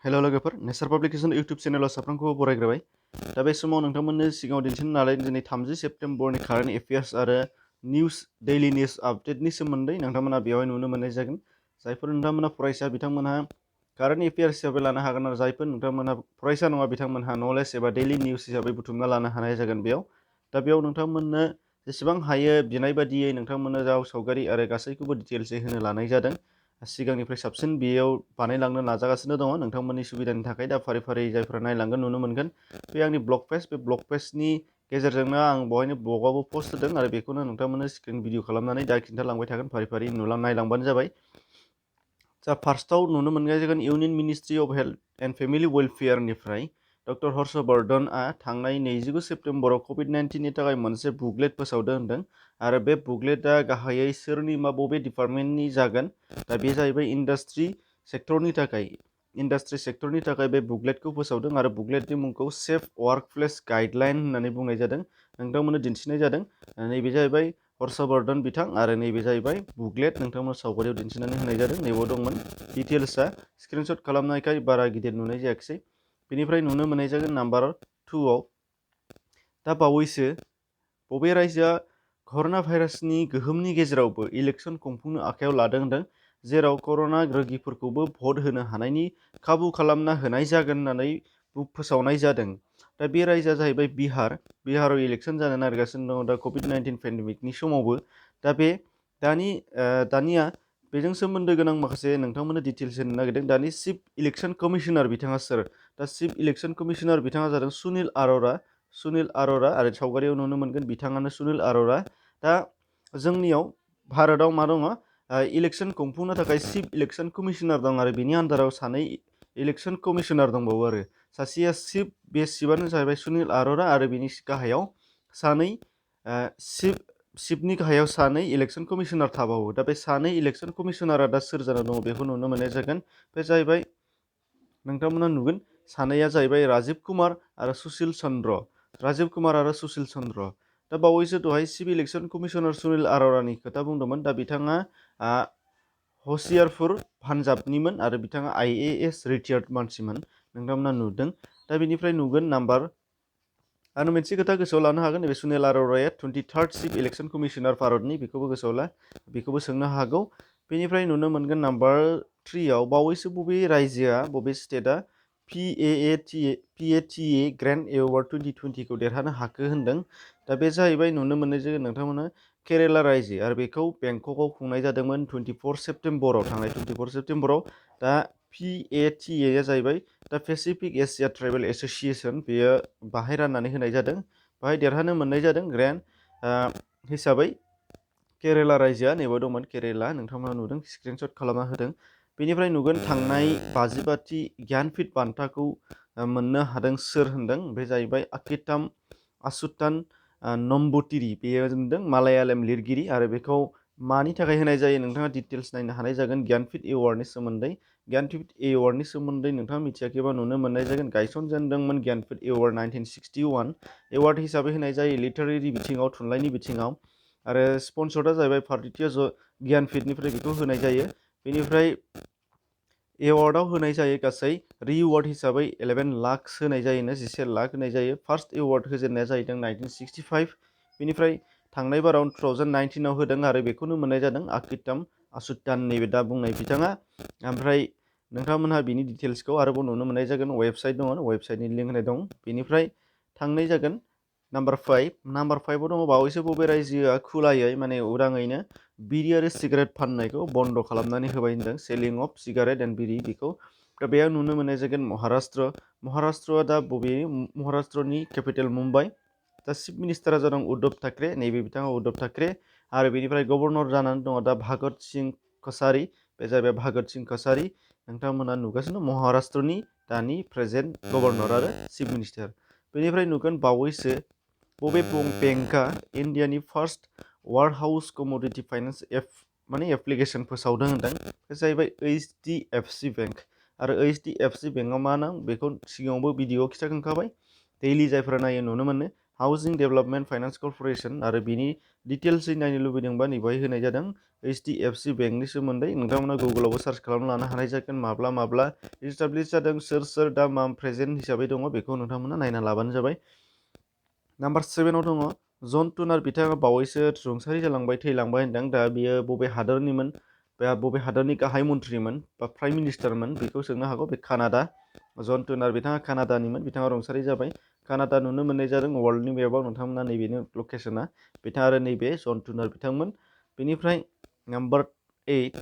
हेल' लोगोफोर नेचार publication YouTube चेनेलाव साफ्रोमखौबो बरायग्रोबाय। दा बे समाव नोंथांमोननो सिगाङाव दिन्थिनो नालाय दिनै 30 सेप्तेम्बरनि कारेन्ट एफेयार्स आरो निउज डेइलि निउज आपडेटनि सोमोन्दै नोंथांमोना बेवहाय नुनो मोननाय जागोन। जायफोर नोंथांमोना फरायसा बिथांमोनहा कारेन्ट एफेयार्स हिसाबै लानो हागोन आरो जायफोर नोंथांमोनहा फरायसा नङा बिथांमोनहा नलेज एबा डेइलि निउज हिसाबै बुथुमना लानो हानाय जागोन बेयाव। दा बेयाव नोंथांमोननो जेसेबां हायो बिनाय बादियै नोंथांमोननो राव सावगारि आरो गासैखौबो डिटेल्सै होनो लानाय जादों। सिगांनिफ्राय साबसिन बेयाव बानायलांनो नाजागासिनो दङ नोंथांमोननि सुबिदानि थाखाय। दा फारि फारि जायफोरा नायलांगोन नुनो मोनगोन। बे आंनि ब्लग पेज, बे ब्लग पेजनि गेजेरजोंनो आं बहायनो ब्लगावबो पस्ट होदों आरो बेखौनो नोंथांमोननो स्क्रिन भिडिअ खालामनानै दा खिन्थालांबाय थागोन। फारि फारि नायलांबानो जाबाय। जा फार्स्टआव नुनो मोननाय जागोन union ministry of health and family वेलफेयारनिफ्राय डक्टर हर्षवर्धनआ थांनाय 29 सेप्तेम्बराव कभिड-19नि थाखाय मोनसे बुकलेट फोसावदों होनदों आरो बे बुकलेटआ गाहायै सोरनि बबे डिपार्टमेन्टनि जागोन। दा बे जाहैबाय इन्डास्ट्रि सेक्टरनि थाखाय बे बुकलेटखौ फोसावदों आरो बुकलेटनि मुंखौ सेफ वर्कप्लेस गाइडलाइन होननानै बुंनाय जादों। नोंथांमोननो दिन्थिनाय जादों। नैबे जाहैबाय हर्षवर्धन बिथां आरो नैबे जाहैबाय बुकलेट नोंथांमोन सावगारियाव दिन्थिनानै होनाय जादों। नैबाव दंमोन डिटेल्सआ स्क्रिनशट खालामनायखाय बारा गिदिर नुनाय जायाखिसै। बेनिफ्राय नुनो मोननाय जागोन नाम्बार 2आव दा बावैसो बबे रायजोआ कर'ना भाइरासनि गोहोमनि गेजेरावबो इलेक्सन खुंफुंनो आखायाव लादों होनदों, जेराव कर'ना रोगिफोरखौबो भट होनो हानायनि खाबु खालामना होनाय जागोन होननानै फोसावनाय जादों। दा बे रायजोआ जाहैबाय बिहाराव इलेक्सन जानो नागिरगासिनो दङ दा कभिड-19 पेन्डेमिकनि समावबो। दा बे दानिया बेजों सोमोन्दो गोनां माखासे नोंथांमोननो डिटेल्स होनो नागिरदों। दानि चिफ इलेक्सन कमिशनार बिथाङा सोर? दा चिफ इलेक्सन कमिशनार बिथाङा जादों सुनिल आर'रा आरो सावगारियाव नुनो मोनगोन बिथाङानो सुनिल आर'रा। दा जोंनियाव भारतआव मा दङ? इलेक्सन खुंफुंनो थाखाय चिफ इलेक्सन कमिशनार दं आरो बिनि आन्दाराव सानै इलेक्सन कमिशनार दंबावो आरो सासेया चिफ, बे चिफआनो जाहैबाय सुनिल आर'रा आरो बिनि गाहायाव सानै चिफनि गाहायाव सानै इलेक्सन कमिशनार थाबावो। दा बे सानै इलेक्सन कमिशनारा दा सोर जाना दङ बेखौ नुनो मोननाय जागोन। बे जाहैबाय नोंथांमोना नुगोन सानैया जाहैबाय राजिब कुमार आरो सुशील चन्द्र। दा बावैसो दहाय चिफ इलेक्सन कमिशनार सुनिल आर'रानि खोथा बुंदोंमोन। दा बिथाङा हसियारपुर पान्जाबनिमोन आरो बिथाङा IAS रिटायार्ड मानसिमोन नोंथांमोना नुदों। दा बिनिफ्राय नुगोन नाम्बार आरो मोनसे खोथा गोसोआव लानो हागोन, नैबे सुनिल आर'राया 23rd चिफ इलेक्सन कमिशनार भारतनि, बेखौबो गोसोआव ला, बेखौबो सोंनो हागौ। बेनिफ्राय नुनो मोनगोन नाम्बार 3आव बावैसो बबे रायजोआ, बबे स्टेटआ PATA ग्रेन्ड एवार्ड 2020 खौ देरहानो हाखो होनदों। दा बे जाहैबाय नुनो मोननाय जागोन नोंथांमोना केरेला रायजो आरो बेखौ बेंककआव खुंनाय जादोंमोन 24 सेप्तेम्बराव, थांनाय 24 सेप्तेम्बराव। दा PATA जाहैबाय दा पेसिफिक एसिया ट्राइबेल एस'सिएशन, बेयो बाहाय राननानै होनाय जादों। बाहाय देरहानो मोननाय जादों ग्रेन्ड हिसाबै केरेला रायजोआ। नैबो दंमोन केरेला, नोंथांमोना नुदों, स्क्रिनशट खालामना होदों। बेनिफ्राय नुगोन थांनाय 55थि ज्ञानपीठ बान्थाखौ मोननो हादों सोर होनदों। बे जाहैबाय आसुतान नम्बुतिरि, बेयो होनदों मालायालम लिरगिरि आरो बेखौ मानि थाखाय होनाय जायो नोंथाङा डिटेल्स नायनो हानाय जागोन। ज्ञानपीठ एवार्डनि सोमोन्दै नोंथाङा मिथियाखैबा नुनो मोननाय जागोन। गायसनजेनदोंमोन ज्ञानपीठ एवार्ड 1961 एवार्ड हिसाबै होनाय जायो लिटारेरि बिथिङाव, थुनलाइनि बिथिङाव, आरो स्पन्सर्डआ जाहैबाय भारतीय ज्ञानपीठनिफ्राय बेखौ होनाय जायो। बेनिफ्राय एवार्डआव होनाय जायो गासै रिवार्ड हिसाबै 11 लाख होनाय जायोनो, 11 लाख होनाय जायो। फार्स्ट एवार्ड होजेननाया जाहैदों 1965, बेनिफ्राय थांनाय बाराव 2019आव होदों आरो बेखौनो मोननाय जादों आसुतान नैबे दा बुंनाय बिथाङा। ओमफ्राय नोंथांमोनहा बिनि डिटेल्सखौ आरोबाव नुनो मोननाय जागोन, वेबसाइट दङ, वेबसाइटनि लिंक होनाय दं। बेनिफ्राय थांनाय जागोन नाम्बार 5आव दङ बावैसो बबे रायजोआ खुलायै माने उदाङैनो बिरि आरो सिगारेट फाननायखौ बन्द खालामनानै होबाय होनदों, सेलिं अफ सिगारेट एन्ड बिरि, बेखौ। दा बेयाव नुनो मोननाय जागोन महाराष्ट्रआ दा बबे महाराष्ट्रनि केपिटेल मुम्बाइ। दा चिफ मिनिस्टारा जादों उद्धव ठाकरे, नैबे बिथाङा उद्धव ठाकरे आरो बेनिफ्राय गभर्नर जानानै दङ दा भागत सिं कसारि, बे जाहैबाय भागत सिं कसारि। नोंथांमोना नुगासिनो महाराष्ट्रनि दानि प्रेजेन्ट गभर्नर आरो चिफ मिनिस्टार। बेनिफ्राय नुगोन बावैसो बबे बेंकआ इन्डियानि first warehouse commodity finance application फोसावदों होनदों। बे जाहैबाय HDFC बेंक आरो HDFC बेंकआव मा नाम बेखौ सिगाङावबो भिडिअ खिथाखांखाबाय। दैलि जायफोरा नायो नुनो मोनो हाउसिं डेभेलपमेन्ट फाइनान्स कर्प'रेसन आरो बिनि डिटेल्सै नायनो लुबैदोंबा नैबेहाय होनाय जादों HDFC बेंकनि सोमोन्दै नोंथांमोना गुगोलावबो सार्च खालामना लानो हानाय जागोन माब्ला इस्टाब्लिश जादों सोर दा मा प्रेजेन्ट हिसाबै दङ बेखौ नोंथांमोना नायना लाबानो जाबाय। नाम्बार 7आव दङ जन टुनार बिथाङा बावैसो रुंसारि जालांबाय थैलांबाय होनदों। दा बियो बबे हादरनिमोन बा बबे हादरनि गाहाय मन्थ्रिमोन बा प्राइम मिनिस्टारमोन बेखौ सोंनो हागौ। बे कानाडा जन टुनार बिथाङा कानाडानिमोन, बिथाङा रुंसारि जाबाय। कानाडा नुनो मोननाय जादों वर्ल्डनि मेपाव नोंथांमोना नैबेनो लकेसना बिथाङा आरो नैबे जन टुनार बिथांमोन। बेनिफ्राय नाम्बार 8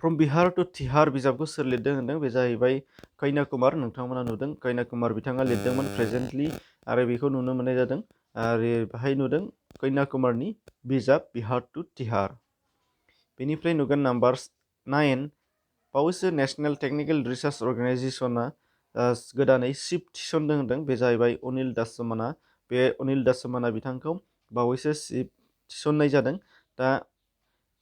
फ्रम बिहार टु तिहार बिजाबखौ सोर लिरदों होनदों। बे जाहैबाय कन्याकुमार, नोंथांमोना नुदों कन्याकुमार बिथाङा लिरदोंमोन प्रेजेन्टलि आरो बेखौ नुनो मोननाय जादों। आरो बाहाय नुदों कन्याकुमारनि बिजाब बिहार टु तिहार। बेनिफ्राय नुगोन नाम्बार 9 बावैसो नेशनेल टेक्निकेल रिसार्च अर्गेनाइजेसना गोदानै चिफ थिसनदों होनदों। बे जाहैबाय अनिल दासमाना। बे अनिल दासमाना बिथांखौ बावैसो चिफ थिसननाय जादों। दा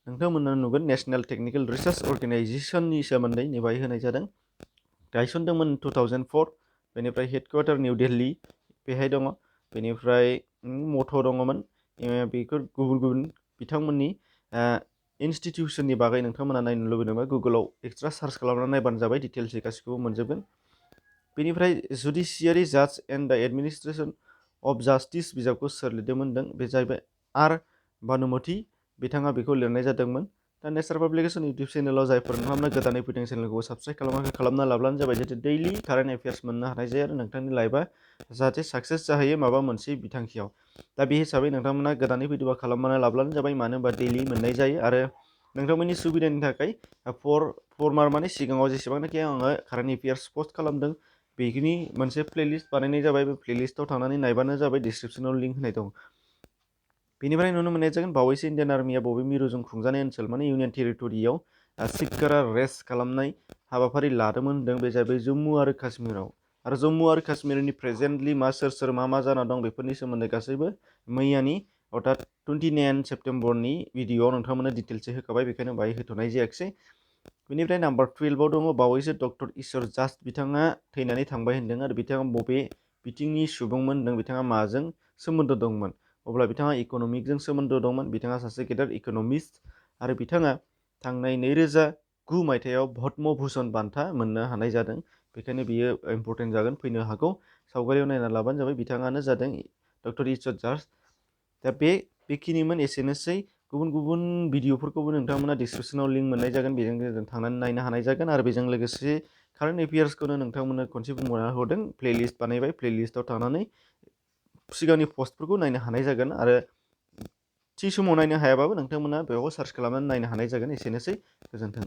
नोंथांमोना नुगोन नेशनेल टेक्निकेल रिसार्च अर्गेनाइजेसननि सोमोन्दै नैबाय होनाय जादों। गायसनदोंमोन 2004। बेनिफ्राय हेडक्वार्टार निउ दिल्ली बेहाय दङ। बेनिफ्राय मट' दङमोन। बेफोर गुबुन बिथांमोननि इनस्टिटिउसननि बागै नोंथांमोना नायनो लुबैदोंबा गुगोलाव एक्सट्रा सार्च खालामनानै नायबानो जाबाय, डिटेल्सै गासिखौबो मोनजोबगोन। बेनिफ्राय जुडिसियारि जाज and the administration of justice बिजाबखौ सोर लिरदोंमोन होनदों। बे जाहैबाय आर भानुमति बिथाङा बेखौ लिरनाय जादोंमोन। दा नेचार पाब्लिकेशन इउटुब चेनेलाव जायफोर नोंथांमोना गोदानै फैदों चेनेलखौ साबस्क्राइब खालामना लाब्लानो जाबाय, जाहाथे दैलि कारेन्ट एफेयार्स मोननो हानाय जायो आरो नोंथांनि लाइफआ जाहाथे साक्सेस जाहैयो माबा मोनसे बिथांखियाव। दा बे हिसाबै नोंथांमोना गोदानै फैदोंबा खालामनानै लाब्लानो जाबाय, मानो होनबा दैलि मोननाय जायो। आरो नोंथांमोननि सुबिदानि थाखाय फरमार माने सिगाङाव जेसेबांनाखि आङो कारेन्ट एफेयार्स पस्ट खालामदों बेनि मोनसे प्लेलिस्ट बानायनाय जाबाय। बे प्लेलिस्टआव थांनानै नायबानो जाबाय, डिसक्रिपसनाव लिंक होनाय दं। बेनिफ्राय नुनो मोननाय जागोन बावैसो इन्डियान आर्मिया बबे मिरुजों खुंजानाय ओनसोल माने इउनियन टेरिटरियाव सिक्कारा रेस्ट खालामनाय हाबाफारि लादोंमोन होनदों। बे जाहैबाय जम्मु आरो काश्मीराव। आरो जम्मु आरो काश्मीरनि प्रेजेन्टलि सोर मा जाना दं बेफोरनि सोमोन्दै गासैबो मैयानि अर्थात 29 सेप्तेम्बरनि भिडिअ'आव नोंथांमोननो डिटेल्सै होखाबाय, बेखायनो बाहाय होथ'नाय जायाखिसै। बेनिफ्राय नाम्बार 12आव दङ बावैसो डक्टर ईश्वर जास्ट बिथाङा थैनानै थांबाय होनदों। आरो बिथाङा बबे बिथिंनि सुबुंमोन होनदों, बिथाङा माजों सोमोन्दो दंमोन। अब्ला बिथाङा इक'नमिकजों सोमोन्दो दंमोन। बिथाङा सासे गेदेर इक'नमिस्ट आरो बिथाङा थांनाय 2009 मायथाइयाव पद्म भूषण बान्था मोननो हानाय जादों। बेखायनो बियो इम्परटेन्ट जागोन, फैनो हागौ। सावगारियाव नायना लाबानो जाबाय, बिथाङानो जादों डक्टर ईश्वर जास्ट। दा बेखिनिमोन, एसेनोसै। गुबुन भिडिअफोरखौबो नोंथांमोना डिसक्रिपसनाव लिंक मोननाय जागोन, बेजों थांनानै नायनो हानाय जागोन। आरो बेजों लोगोसे कारेन्ट एफेयार्सखौनो नोंथांमोननो खनसे बुंना होदों, प्लेलिस्ट बानायबाय, प्लेलिस्टआव थांनानै सिगांनि पस्टफोरखौ नायनो हानाय जागोन। आरो थि समाव नायनो हायाबाबो नोंथांमोना बेयाव सार्च खालामनानै नायनो हानाय जागोन। एसेनोसै, गोजोन्थों।